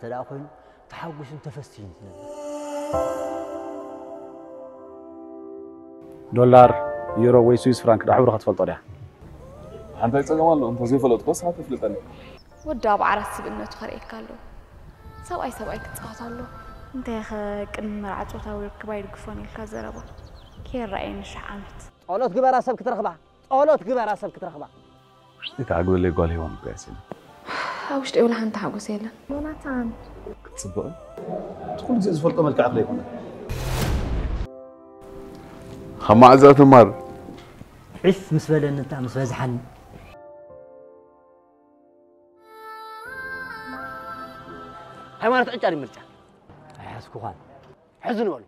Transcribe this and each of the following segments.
እንተ ደኣ ኮይኑ ተሓጒስን ተፈስዩን ትነብር። ዶላር፣ ዩሮ ወይ ስዊስ ፍራንክ ዶ ሕብርኻ ትፈልጦ ድያ? ሓንታይ ጸገም ኣሎ፣ እንተዘይፈለጥኮስ ንስኻ ተፍልጠኒ። ወዲ ኣብ ዓራት ስብእነቱ ከርእየካ ኣሎ። ሰብኣይ ሰብኣይ ክጻወት ኣሎ። እንታይ ከ ቅድሚ መርዓ ጾታዊ ርክብ ኣይድግፎን ኢልካ ዘረባ ከይረኣየኒ ሽሕ ዓመት። ጸሎት ግበራ ሰብ ክትረኽባ፣ ጸሎት ግበራ ሰብ ክትረኽባ። እታ ዓግበለይ ጓል ሄዋን እኮ እያ ሲና። ኣብ ውሽጢ የብላ ሓንቲ ሓጎስ የለን። ዮናታን ክትጽብቕን እቲ ኩሉ ግዜ ዝፈልጦ መልክዕ ክለይኮነ ካብ መዓዛ ትማር ዒፍ ምስ በለኒ እታ ምስ በዝሓኒ። ሃይማኖት ዕጫ ድዩ ምርጫ? ኣይሓዝኩኻን። ሕዚ ንበሉ።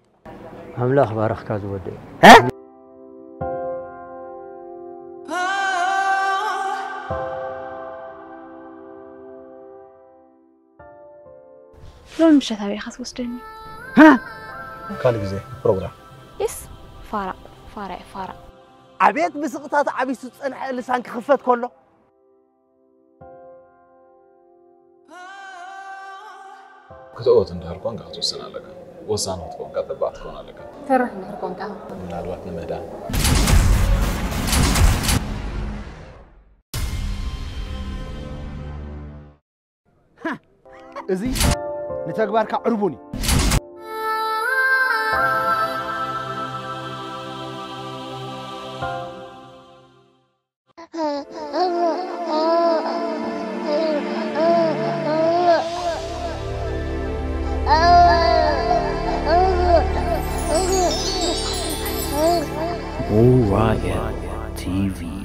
ኣምላኽ ባረኽካ ዝወደይ። ሎሚ ምሸት ኣበይ ኢኻ ትወስደኒ? ካልእ ግዜ ፕሮግራም ኢስ ፋራ ፋራ እየ ፋራ። ኣቤት ብስቕታ ተዓቢሱ ዝጸንሐ ልሳን ክኽፈት ከሎ። ክትእወት እንድሕር ኮንካ ክትውስን ኣለካ። ወሳኒ ክትከውን ከኣ ተባዕ ትከውን ኣለካ። ፈራሕ እንድሕር ኮንካ። ምናልባት ንምህዳን እዚ ንተግባርካ ዕርቡን እዩ። Orion T V.